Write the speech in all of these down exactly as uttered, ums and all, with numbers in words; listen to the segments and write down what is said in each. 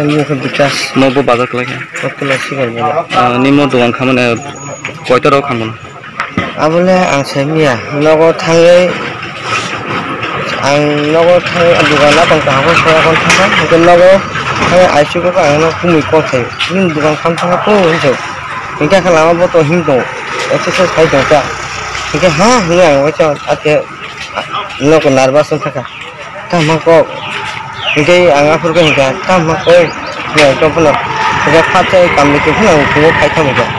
Ang mokhe bikas. Mo bo bazar kwlai kha. Kotla sibar bola. Ah, nimo dogan khamani koita rok khamani? Abole ang sai miya nogo thangwi ang nogo thangwi dogan na tong kaham khe soya kon thangkha hwnkhe nogo thangwi aisuk khe ang no kumui kok sai nini dogan kham thangkha to hinso hwnkhe khe lama bo to him tongo exercise khai tongkha hwnkhe ha hwnwi ang waisa athe nogo nervous wngkha kha. Tamo kok. Hingke ang aphuru khe hingka, tamo kok. Hingke tong phano. Hingke phat chai kamni tong phano ang kungo khai tamo kok.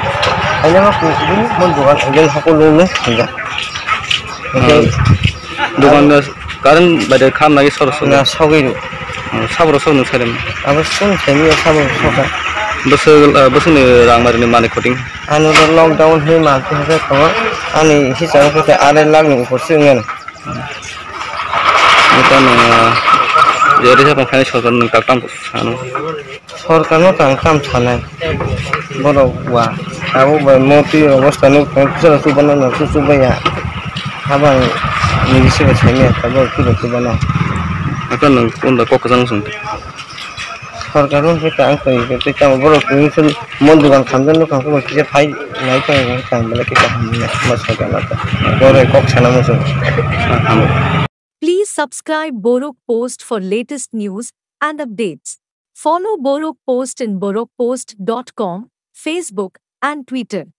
Aina ma ku, ku, mon dogan, hingke hako lung lung hingka. Hingke dogan da current bai de kham nagi sor sor. Na sogwi ru. Sabro sor nung sai dem. Abo sung sai mi sabro sokha. Bwswk, bwswk ni rang mari ni mani koting. Ano do lockdown he ma khe khe tongo. Ani hisa khe are lakh ni upor se wngnai. Nokha nw, je risa tong thani sorkar nung tak tam sano. Sorkar no tang tam sanai. Borok wa. Abo bai moti obostha nuk tong kisa rok chubana no chu chubaya. Habang ni bisi bai sani ya tabok chu chubana. Nokha nung unda kok kwchang sung. Sorkar no khe tang tong khe tamo borok tini chun mon dogan khamjak nuk kha kisa phai nai tong khe tang bele kisa hamya ma sorkar no ta. Borok kok sana muchung. Please subscribe Borok Post for latest news and updates. Follow Borok Post in borok post dot com, Facebook and Twitter.